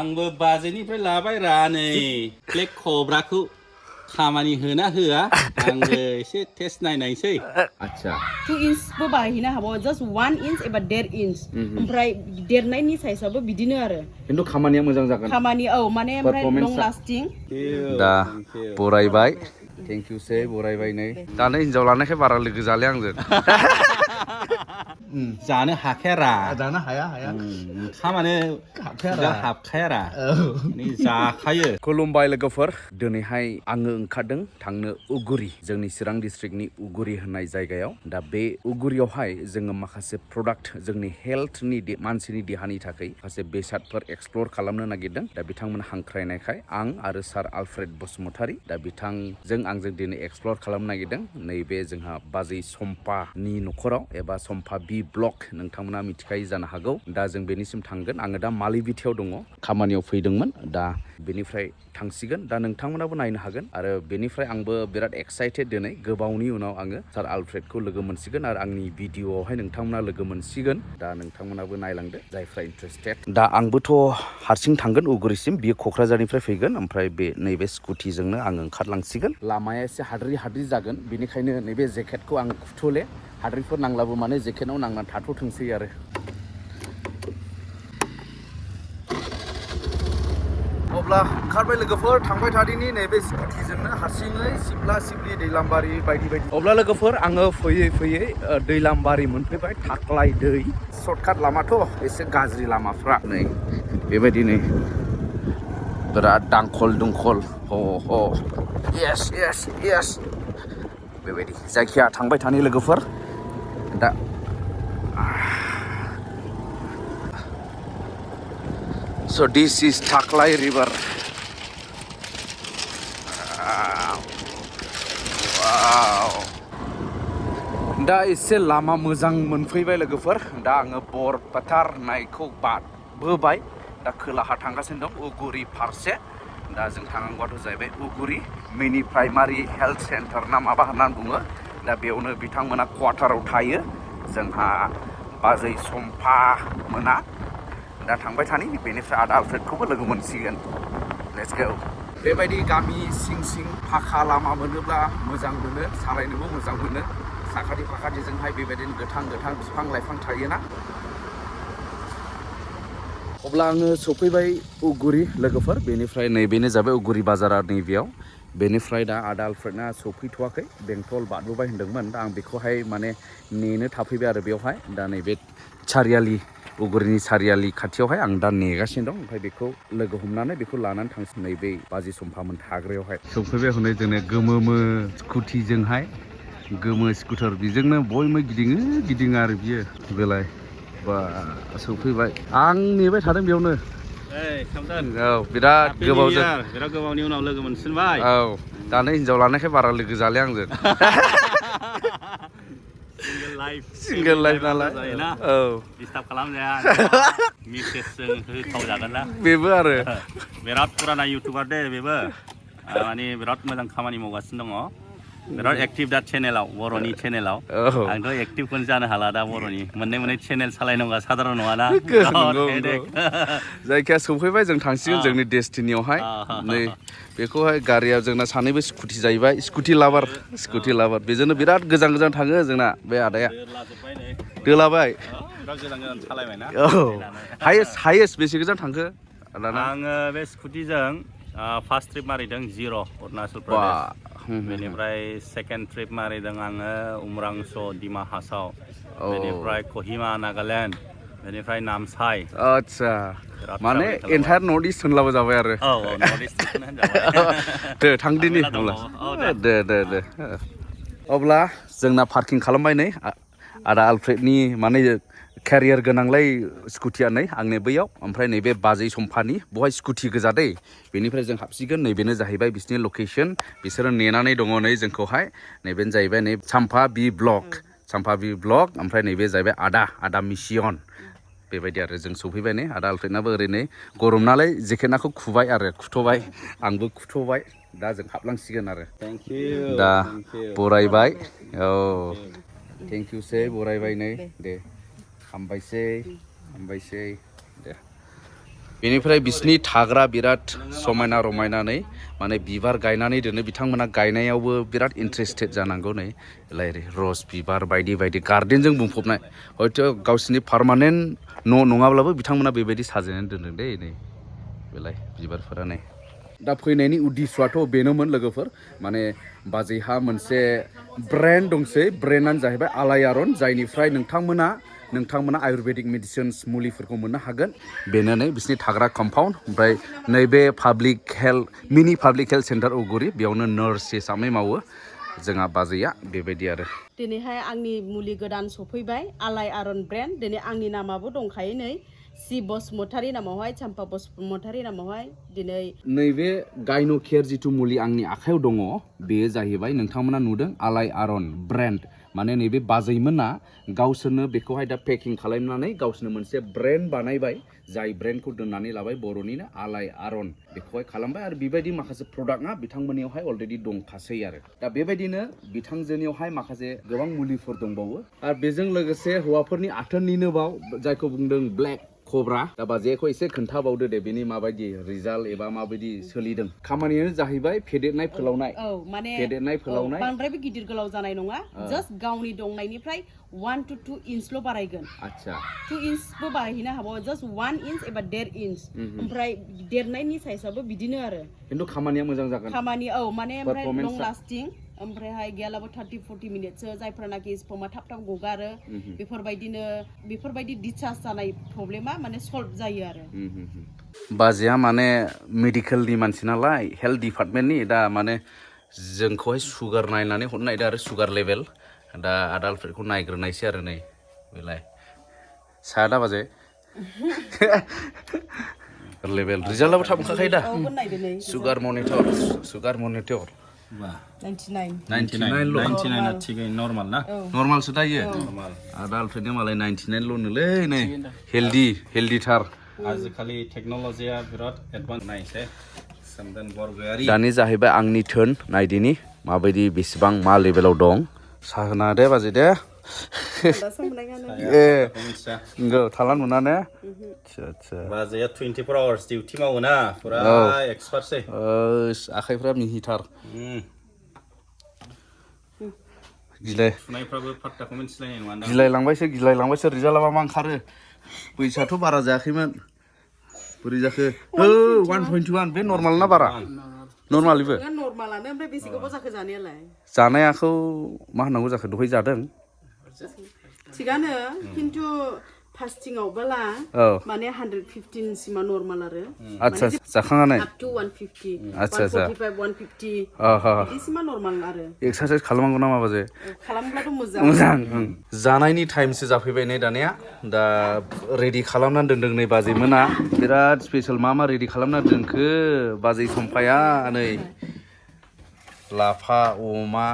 आंबो बाजैनिफ्राय लाबाय रा नै ब्लेक कब्राखौ खामानि होना होआ आंबो एसे टेस्ट नायनायसै आच्छा 2 inch बो बाहायनो हाबावो just 1 inch एबा 1.5 inch ओमफ्राय देरनायनि साइजआबो बिदिनो आरो खिन्थु खामानिया मोजां जागोन खामानि औ माने ओमफ्राय लं लास्टिं दा बरायबाय थेंक इउ सै बरायबाय नै दानो हिनजाव लानायखाय बारा लोगो जाले आंजों जानो हाखायारा जानो हाया ओंखामानो हाबखायारा माने जाखायो खुलुमबाय लोगोफोर दिनैहाय आङो ओंखारदों थांनो उगुरि जोंनि चिरां डिस्ट्रिक्टनि उगुरि होननाय जायगायाव दा बे उगुरियावहाय जोङो माखासे प्रडाक्ट जोंनि हेल्थनि मानसिनि देहानि थाखाय माखासे बेसादफोर एक्सप्लर खालामनो नागिरदों दा बिथांमोन हांख्रायनायखाय आं आरो सार आलफ्रेड बसुमतारी दा बिथांजों आंजों दिनै एक्सप्लर खालामनो नागिरदों नैबे जोंहा बाजै चम्पानि न'खराव एबा चम्पा बि ब्लक नोंथांमोना मिथिखायो जानो हागौ दा जों बेनिसिम थांगोन आङो दा मालिबिथियाव दङ खामानियाव फैदोंमोन दा बेनिफ्राय थांसिगोन दा नोंथांमोनाबो नायनो हागोन आरो बेनिफ्राय आंबो बिराद एक्साइटेड दिनै गोबावनि उनाव आङो सार आलफ्रेडखौ लोगो मोनसिगोन आरो आंनि भिडिअआवहाय नोंथांमोना लोगो मोनसिगोन दा नोंथांमोनाबो नायलांदो जायफ्रा इन्टारेस्टेड दा आंबोथ' हारसिं थांगोन उगुरिसिम बियो क'क्राझारनिफ्राय फैगोन ओमफ्राय बे नैबे स्कुटिजोंनो आङो ओंखारलांसिगोन लामाया एसे हाद्रि जागोन बेनिखायनो नैबे जेकेटखौ आं खुथ'ले हाद्रिफोर नांलाबो माने जेकेटआव नांनानै थाथ'थोंसै आरो अब्ला ओंखारबाय लोगोफोर थांबाय थादिनि नैबे स्कुटिजोंनो हारसिङै सिप्ला सिप्लि दैलामबारि बायदि अब्ला लोगोफोर आङो फैयै दैलामबारि मोनफैबाय थाख्लाय दै सर्टकाट लामाथ' एसे गाज्रि लामाफ्रा नै बेबायदि नै बिराद दांखल दुंखल येस बेबायदि जायखिया थांबाय थानि लोगोफोर दा So this is Taklai River. Wow. दा एसे लामा मोजां मोनफैबाय लोगोफोर दा आङो बरपेटार नायखौ बारबोबाय दा खोलाहा थांगासिनो दं उगुरि फारसे दा जों थांनांगौआथ' जाहैबाय उगुरि मिनि प्राइमारि हेल्थ सेन्टार ना माबा होननानै बुङो दा बेयावनो बिथांमोना क्वार्टाराव थायो जोंहा बाजै चम्पा मोना दा थांबाय थानि बेनिफ्राय आदा आलफ्रेडखौबो लोगो मोनसिगोन लेट्स गो बेबायदि गामि सिं फाखा लामा मोनोब्ला मोजां मोनो सालायनोबो मोजां मोनो साखाथि फाखाथिजोंहाय बेबायदिनो गोथां बिफां लाइफां थायोना अब्ला आङो सफैबाय उगुरि लोगोफोर बेनिफ्राय नैबेनो जाबाय उगुरि बाजारा नैबेयाव बेनिफ्राय दा आदा आलफ्रेडना सफैथ'वाखै बेंटल बारबोबाय होनदोंमोन दा आं बेखौहाय माने नेनो थाफैबाय आरो बेवहाय दा नैबे सारियालि उगुरिनि सारियालि खाथियावहाय आं दा नेगासिनो दं ओमफ्राय बेखौ लोगो हमनानै बेखौ लानानै थांसै नैबे बाजै चम्पामोन थाग्रायावहाय सफैबाय हनै जोंनो गोमो स्कुटिजोंहाय गोमो स्कुटार बेजोंनो बयबो गिदिङो आरो बियो बेलाय बा सफैबाय आं नेबाय थादों बेयावनो औ बिराद गोबावनि उनाव लोगो मोनसिनबाय औ दानो हिनजाव लानायखाय बारा लोगो जाले आंजों सिंगेल लाइफ नालाय औ डिस्टार्ब खालामजाया मेसेजजों होखावजागोन ना बेबो आरो बिराद फुराना इउटुबार दे बेबो माने बिराद मोजां खामानि मावगासिनो दङ बिराद एक्टिभ दा चेनेलाव बर'नि चेनेलाव आंथ' एक्टिभखौनो जानो हाला दा बर'नि मोननै चेनेल सालायनांगौआ साधारन नङाना जायखिया सफैबाय जों थांसिगोन जोंनि डेस्टिनियावहाय नै बेखौहाय गारिया जोंना सानैबो स्कुटि जाहैबाय स्कुटि लाभार बेजोंनो बिराद गोजान थाङो जोंना बे आदाया दोलाबाय बिराद गोजान सालायबायना औ हायेस्ट बेसे गोजान थांखो आङो बे स्कुटिजों फार्स्ट ट्रिप मारिदों 0 अरुणाचल प्रदेश बेनिफ्राय सेकेन्ड ट्रिप मारिदों आङो उमरांस' डिमा हासाव बेनिफ्राय कहिमा नागालेण्ड बेनिफ्राय नामसाइ आच्छा माने एन्टायार नर्थ इस्ट होनलाबो जाबाय आरो औ नर्थ इस्टखौनो होनजाबाय दे थांदिनि दे अब्ला जोंना पार्किं खालामबाय नै आदा आलफ्रेडनि माने केरियार गोनांलाय स्कुटिया नै आंनि बैयाव ओमफ्राय नैबे बाजै चम्पानि बहाय स्कुटि गोजा दै बेनिफ्राय जों हाबसिगोन नैबेनो जाहैबाय बिसिनि लकेसन बिसोरो नेनानै दङ नै जोंखौहाय नैबेनो जाहैबाय नै चाम्पा बि ब्लक ओमफ्राय नैबे जाहैबाय आदा मिसियन बेबायदि आरो जों सफैबाय नै आदा आलफ्रेडनाबो ओरैनो गरम नालाय जेकेटनाखौ खुथ'बाय आंबो खुथ'बाय दा जों हाबलांसिगोन आरो दा बरायबाय औ थेंक इउ सै बरायबाय नै दे हामबायसै दे बेनिफ्राय बिसिनि थाग्रा बिराद समायना रमायनानै माने बिबार गायनानै दोनो बिथांमोना गायनायावबो बिराद इन्ट्रेस्टेड जानांगौ नै लाइरे रस बिबार बायदि बायदि गार्डेनजों बुंफबनाय हयथ' गावसिनि पार्मानेन्ट न' नङाब्लाबो बिथांमोना बेबायदि साजायनानै दोनदों दै नै बेलाय बिबारफोरा नै दा फैनायनि उद्दिस्स'आथ' बेनोमोन लोगोफोर माने बाजैहा मोनसे ब्रेन्ड दंसै ब्रेन्डआनो जाहैबाय आलायारन जायनिफ्राय नोंथांमोना आयुर्वेदिक मेडिसिन्स मुलिफोरखौ मोननो हागोन बेनो नै बिसिनि थाग्रा कम्पाउन्ड ओमफ्राय नैबे मिनि पाब्लिक हेल्थ सेन्टार उगुरि बेयावनो नार्स हिसाबै मावो जोंहा बाजैया बेबायदि आरो दिनैहाय आंनि मुलि गोदान सफैबाय आलायारन ब्रेन्ड दिनै आंनि नामाबो दंखायो नै सि बसुमतारी नामावहाय चाम्पा बसुमतारी नामावहाय दिनै नैबे गायनो केयार जिथु मुलि आंनि आखायाव दङ बेयो जाहैबाय नोंथांमोना नुदों आलायारन ब्रेन्ड माने नैबे बाजैमोना गावसोरनो बेखौहाय दा पेकिं खालामनानै गावसोरनो मोनसे ब्रेन्ड बानायबाय जाय ब्रेन्डखौ दोननानै लाबाय बर'निनो आलायारन बेखौहाय खालामबाय आरो बेबायदि माखासे प्रडाक्टआ बिथांमोननियावहाय अलरेडि दंखासै आरो दा बेबायदिनो बिथांजोनियावहाय माखासे गोबां मुलिफोर दंबावो आरो बेजों लोगोसे हौवाफोरनि आथोननिनो बाव जायखौ बुंदों ब्लेक कब्रा दा बाजैखौ एसे खोन्थाबावदो दे बेनि माबायदि रिजाल्ट एबा माबायदि सोलिदों खामानियानो जाहैबाय फेदेरनाय फोलावनाय माने फेदेरनाय फोलावनाय बांद्रायबो गिदिर गोलाव जानाय नङा जास्ट गावनि दंनायनिफ्राय 1 to 2 इन्चल' बारायगोन आच्छा 2 इन्चबो बारायहैनो हाबावो जास्ट 1 इन्च एबा 1.5 इन्च ओमफ्राय देरनायनि साइजआबो बिदिनो आरो खिन्थु खामानिया मोजां जागोन खामानि माने ओमफ्राय लं लास्टिं ओमफ्रायहाय गैयालाबो 30-40 मिनिटसो जायफोरनाखि स्पर्मा थाब थाब गगारो बेफोरबायदि डिस्चार्ज जानाय प्रब्लेमा माने सल्भ जायो आरो बाजैया माने मेडिकेलनि मानसि नालाय हेल्थ डिपार्टमेन्टनि दा माने जोंखौहाय सुगार नायनानै हरनो नागिरदों आरो सुगार लेभेल दा आदालफोरखौ नायग्रोनायसै आरो नै बेलाय सादा बाजै लेभेल रिजाल्टआबो थाब ओंखारखायो दा सुगार मनिटर 99 थिगै नर्माल ना नर्मालसो दायो आदालफोरनि मालाय 99 ल'नोलै नै हेल्दिथार आजिखालि टेक्न'लजिया बिराद एडभान्स नायसै सोमदोन बरगयारि दानि जाहैबाय आंनि टोन नायदिनि माबायदि बेसेबां मा लेभेलाव दं साहोना दे बाजै दे नंगौ थालान मोना ने आच्छा बाजैया 24 आवार्स डिउटि मावो ना फुरा एक्सपार्टसै आखाइफ्रा मिहिथार सुनायफ्राबो फात्ताखौ मिथिलायनाय नङा गिलायलांबायसो रिजाल्टआ मा ओंखारो बैसोआथ' बारा जायाखैमोन बोरै जाखो 1.1 बे नर्माल ना बारा नर्मालिबो नर्मालानो ओमफ्राय बेसे गोबाव जाखो जानायालाय जानायाखौ मा होननांगौ जाखो दहाय जादों थिगानो खिन्थु फास्टिंआवबोला माने 115 सिमा नर्माल आरो आच्छा जाखांनानै up to 150 145 150 बिदिसिमा नर्माल आरो एक्सारसाइज खालामनांगौ नामा बाजै खालामब्लाथ' मोजां जानायनि टाइमसो जाफैबाय नै दानिया दा रेडि खालामनानै दोनदों नै बाजैमोना बिराद स्पेशल मा रेडि खालामनानै दोनखो बाजै सम्पाया नै लाफा अमा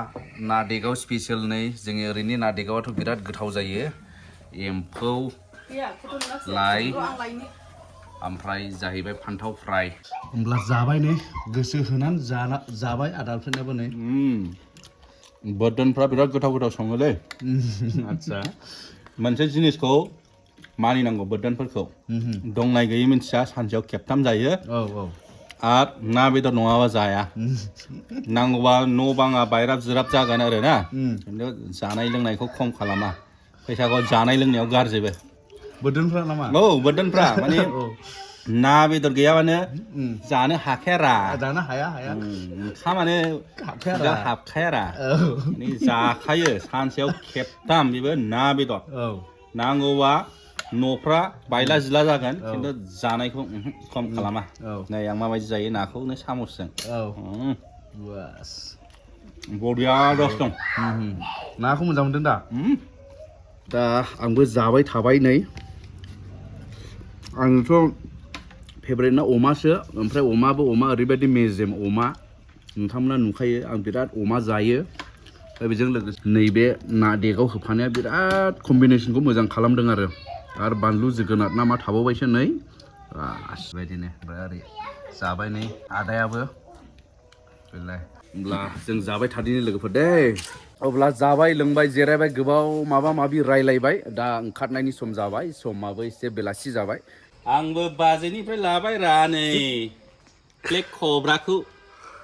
नादेगाव स्पेशल नै जोंनि ओरैनि नादेगावाथ' बिराद गोथाव जायो एम्फौ लाइ ओमफ्राय जाहैबाय फान्थाव फ्राय होमब्ला जाबाय नै गोसो होनानै जाबाय आदालफोरनाबो नै बर्डनफ्रा बिराद गोथाव सङोलै आच्छा मोनसे जिनिसखौ मानिनांगौ बर्डनफोरखौ दंनाय गैयै मिन्थिया सानसेयाव खेबथाम जायो आरो ना बेदर नङाबा जाया नांगौबा न' बाङा बायराब जिराब जागोन आरो ना खिन्थु जानाय लोंनायखौ खम खालामा फैसाखौ जानाय लोंनायाव गारजोबो बोरदोनफ्रा नामा बोरदोनफ्रा माने ना बेदर गैयाबानो जानो हाखायारा जानो हाया ओंखामानो हाबखायारा माने जाखायो सानसेयाव खेबथाम बेबो ना बेदर नांगौबा न'फ्रा बायला जिला जागोन खिन्थु जानायखौ खम खालामा नै आं माबायदि जायो नाखौनो सामसजों बरिया रस दं नाखौ मोजां मोनदों दा आंबो जाबाय थाबाय नै आंथ' फेभरेटना अमासो ओमफ्राय अमा ओरैबायदि मेजेम अमा नोंथांमोना नुखायो आं बिराद अमा जायो दा बेजों लोगोसे नैबे नादेगाव होफानाया बिराद कम्बिनेसनखौ मोजां खालामदों आरो बानलु जोगोनार ना मा थाबावबायसो नै बेबायदिनो ओमफ्राय ओरै जाबाय नै आदायाबो बेलाय होमब्ला जों जाबाय थादिनि लोगोफोर दे अब्ला जाबाय लोंबाय जिरायबाय गोबाव माबा माबि रायलायबाय दा ओंखारनायनि सम जाबाय समाबो एसे बेलासि जाबाय आंबो बाजैनिफ्राय लाबाय रा नै ब्लेक कब्राखौ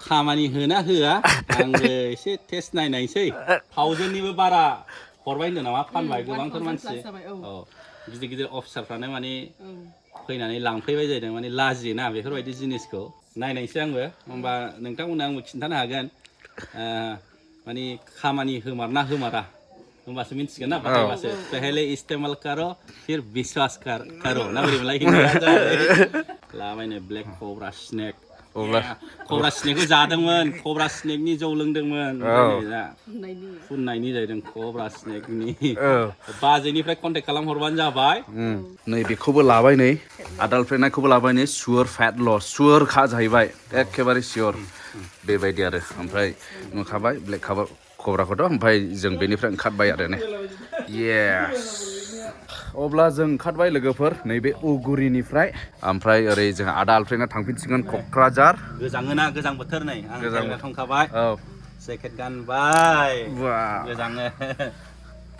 खामानि होना होआ आंबो एसे टेस्ट नायनायसै 1000निबो बारा हरबाय होनदों नामा फानबाय गोबांथार मानसि औ गिदिर गिदिर अफिसारफ्रानो माने फैनानै लांफैबाय जादों माने लाजियोना बेफोरबायदि जिनिसखौ नायनायसै आंबो होमबा नोंथांमोननो आंबो खिन्थानो हागोन माने खामानि होमारना होमारा होमबासो मिन्थिगोन ना बाहायबासो पहले इस्तेमाल करो फिर विश्वास करो ना बोरैमोनलाय हिन्दीया लाबायनो ब्लेक कब्रा स्नेक कब्रा स्नेकखौ जादोंमोन कब्रा स्नेकनि जौ लोंदोंमोन फुननायनि जाहैदों कब्रा स्नेकनि बाजैनिफ्राय कन्टेक्ट खालामहरबानो जाबाय नै बेखौबो लाबाय नै आदालफ्रेनायखौबो लाबाय नै सियर फेट लस सियर खा जाहैबाय एखेबारे सियर बेबायदि आरो ओमफ्राय नुखाबाय ब्लेक कब्राखौथ' ओमफ्राय जों बेनिफ्राय ओंखारबाय आरो ने येस अब्ला जों ओंखारबाय लोगोफोर नैबे उगुरिनिफ्राय ओमफ्राय ओरै जों आदा आलफ्रेना थांफिनसिगोन क'क्राझार गोजाङोना गोजां बोथोर नै आं जायगा थांखाबाय औ जेकेट गानबाय गोजाङो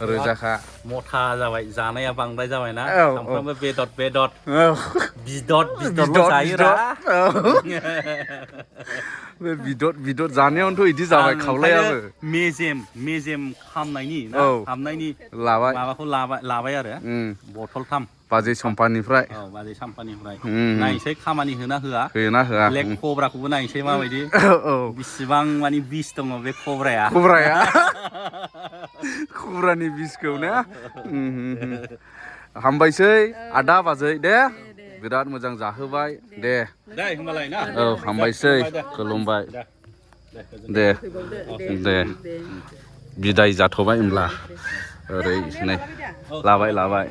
रोजाखा मथा जाबाय जानाया बांद्राय जाबायना सानफ्रामबो बेदर बिदरल' जायोरा बे बिदर जानायावनोथ' इदि जाबाय खावलायाबो मेजेम खामनायनि ना हाबनायनि माबाखौ लाबाय आरो बथलथाम बाजै सम्पानिफ्राय नायसै खामानि होना होआ ब्लेक कब्राखौबो नायसै माबायदि बिसिबां माने बिस दङ बे कब्राया कब्रानि बिसखौ ना हामबायसै आदा बाजै दे बिराद मोजां जाहोबाय दे होमबालाय ना औ हामबायसै खुलुमबाय दे बिदाय जाथ'बाय होमब्ला ओरै नै लाबाय